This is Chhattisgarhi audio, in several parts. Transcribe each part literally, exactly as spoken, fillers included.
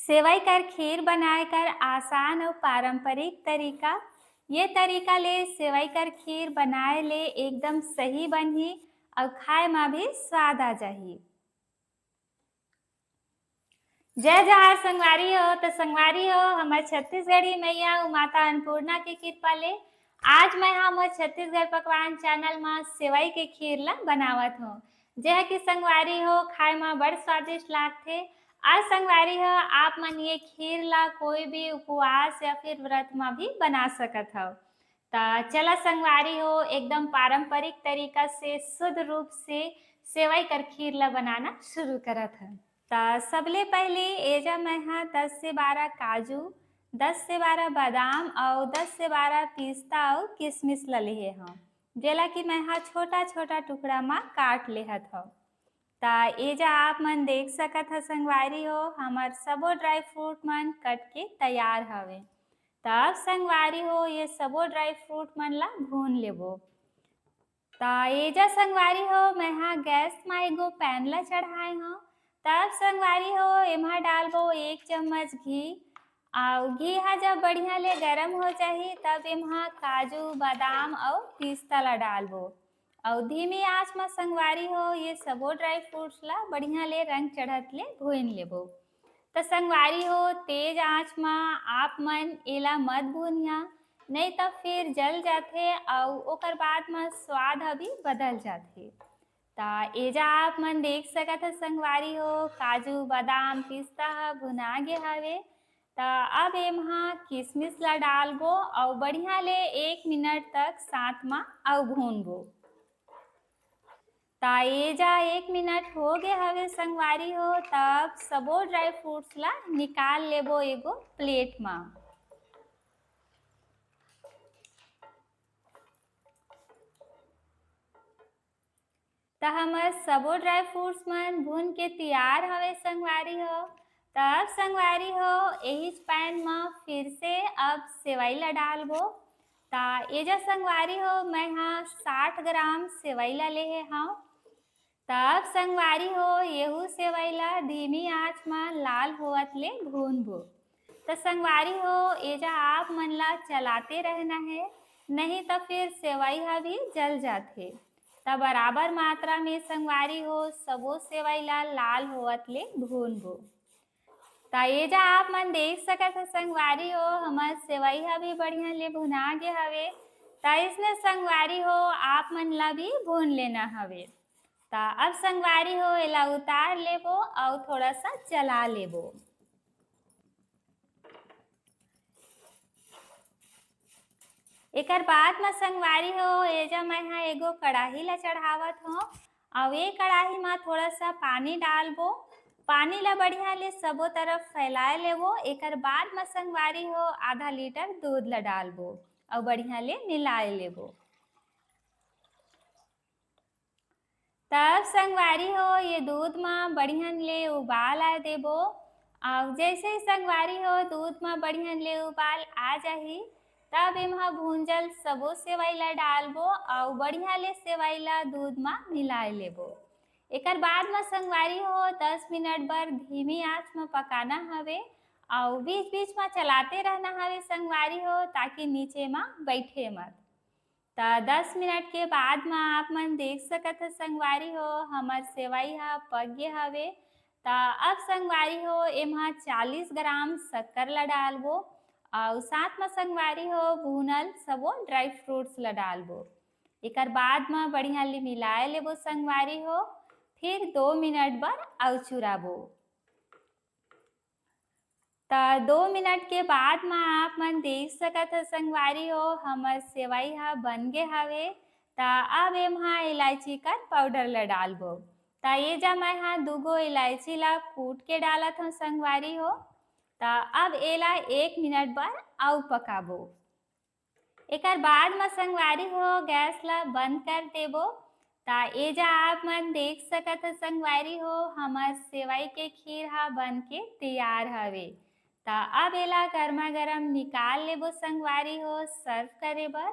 सेवई कर खीर बनाए कर आसान अउ पारंपरिक तरीका। ये तरीका ले सेवई कर खीर बनाए ले एकदम सही बनही अउ खाए मा भी स्वाद आ जाही। जय जोहार संगवारी हो। तो संगवारी हो, हमर छत्तीसगढ़ी मैया अउ माता अन्नपूर्णा के कृपा ले आज मैं हा मोर छत्तीसगढ़ पकवान चैनल मा सेवई के खीर ला बनावत हूँ, जेह की संगवारी हो खाए मा बड़ स्वादिष्ट लागथे। अउ संगवारी हो, आप मन ये खीर ला कोई भी उपवास या फिर व्रत मा भी बना सकत हव। त चला संगवारी हो, एकदम पारंपरिक तरीका से शुद्ध रूप से सेवई कर खीर ला बनाना शुरू करत हन। त सबले पहले एजा मैं हा दस से बारह काजू, दस से बारह बादाम अउ दस से बारह पिस्ता अउ किशमिश ला लेहे हव, जेला कि मैं हा छोटा-छोटा टुकड़ा मा काट लेहत हव। त एजा आप मन देख सकत ह संगवारी हो, हमर सबो ड्राई फ्रूट मन कट के तैयार हवे। त अब संगवारी हो, ये सबो ड्राई फ्रूट मन ला भून लेबो। त एजा संगवारी हो, मैं हा गैस मा एगो पैन ला चढ़ाए हव। तब संगवारी हो, एमा डालबो एक चम्मच घी। अउ घी हा जब बढ़िया ले गरम हो जाही, तब एमा काजू, बादाम अउ पिस्ता ला डालबो। अउ धीमी आंच मा संगवारी हो, ये सबो ड्राई फ्रूट्स ला बढ़िया ले रंग चढ़त ले भून लेबो। त संगवारी हो, तेज आंच मा आप मन एला मत भूनिया, नहीं त फिर जल जाथे अउ ओकर बाद मा स्वाद ह भी बदल जाथे। त एजा आप मन देख सकत ह संगवारी हो, काजू, बादाम, पिस्ता ह भुना गे हवे। त अब एमा किशमिश ला डालबो अउ बढ़िया ले एक मिनट तक साथ मा अउ भूनबो। त एजा एक मिनट हो गे हवे संगवारी हो, तब सबो ड्राई फ्रूट्स ला निकाल लेबो एगो प्लेट मा। त हमर सबो ड्राई फ्रूट्स मन भून के तैयार हवे संगवारी हो। त अब संगवारी हो, एहीच पैन म फिर से अब सेवई ला डालबो। त एजा संगवारी हो, मैं हा साठ ग्राम सेवई ला लेहे हव। त अब संगवारी हो, एहू सेवई ला धीमी आंच म लाल होवत ले भूनबो। त संगवारी हो, एजा आप मन ला चलाते रहना हे, नहीं त फिर सेवई ह भी जल जाथे। त बराबर मात्रा में संगवारी हो, सबो सेवई ला लाल होवत ले भूनबो। त एजा आप मन देख सकत ह संगवारी हो, हमर सेवई ह भी बढ़िया ले भुना गे हवे। त इसने संगवारी हो, आप मन ला भी भून लेना हवे। त अब संगवारी हो, एला उतार लेबो अउ थोड़ा सा चला लेबो। एकर बाद म संगवारी हो, एजा मैं हा एगो कड़ाही ला चढ़ावत हव अउ ए कड़ाही म थोड़ा सा पानी डालबो। पानी ला बढ़िया ले सबो तरफ फैलाए लेबो। एकर बाद म संगवारी हो, आधा लीटर दूध ला डालबो अउ बढ़िया ले मिलाए लेबो। तब संगवारी हो, ये दूध म बढ़िया ले उबाल आए देबो। अउ जैसे ही संगवारी हो, दूध म बढ़िया ले उबाल आ जाही, तब एमा भूंजल सबो सेवई ला डालबो अउ बढ़िया ले सेवई ला दूध म मिलाए लेबो। एकर बाद म संगवारी हो, दस मिनट बर धीमी आंच म पकाना हवे अउ बीच-बीच म चलाते रहना हवे संगवारी हो, ताकि नीचे म बइठे मत। त दस मिनट के बाद म आप मन देख सकत ह संगवारी हो, हमर सेवई ह पक गे हवे। त अब संगवारी हो, एमा चालीस ग्राम शक्कर ला डालबो अउ साथ म संगवारी हो, भूनल सबो ड्राई फ्रूट्स ला डालबो। एकर बाद म बढ़िया ले मिलाए लेबो संगवारी हो, फिर दो मिनट बर अउ चुराबो। त दो मिनट के बाद म आप मन देख सकत ह संगवारी हो, हमर सेवई ह बन गे हवे। त अब एमा इलायची कर पाउडर ल डालबो। त एजा मैं ह दू गो इलायची ल कूट के डालत हव संगवारी हो। त अब एला एक मिनट बर अउ पकाबो। एकर बाद म संगवारी हो, गैस ल बंद कर देबो। त एजा आप मन देख सकत ह संगवारी हो, हमर सेवई के खीर ह बन के तैयार हवे। त अब एला गरमा गरम निकाल लेबो संगवारी हो, सर्व करे बर।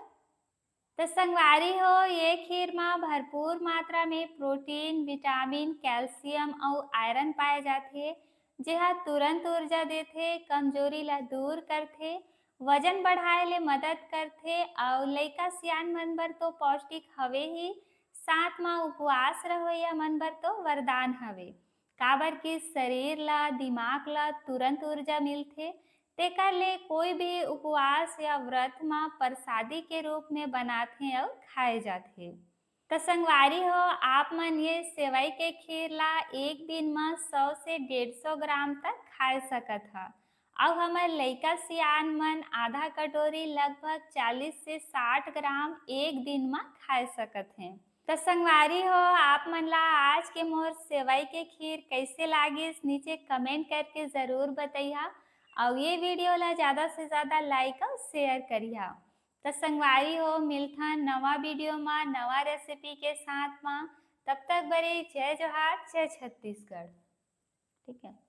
त संगवारी हो, ये खीर म भरपूर मात्रा में प्रोटीन, विटामिन, कैल्शियम अउ आयरन पाए जाथे। जेहा तुरंत ऊर्जा देथे, कमजोरी ला दूर करथे, वजन बढ़ाए ले मदद करथे अउ लइका सियान मन बर तो पौष्टिक हवे ही, साथ म उपवास रहोइया मन बर तो वरदान हवे, काबर कि शरीर ला, दिमाग ला तुरंत ऊर्जा मिलथे। तेकर ले कोई भी उपवास या व्रत म प्रसादी के रूप में बनाथे अउ खाए जाथे। त संगवारी हो, आप मन ये सेवई के खीर ला एक दिन म सौ से डेढ़ सौ ग्राम तक खाए सकत ह। अउ हमर लइका सियान मन आधा कटोरी, लगभग चालीस से साठ ग्राम एक दिन म खाए सकत हें। त संगवारी हो, आप मन ला आज के मोर सेवई के खीर कइसे लागिस, नीचे comment करके जरूर बतइहा। अउ ये video ला ज्यादा से ज्यादा like अउ share करिहा। त संगवारी हो, मिलथन नवा video म, नवा recipe के साथ म। तब तक बरे जय जोहार, जय छत्तीसगढ़। ठीक है।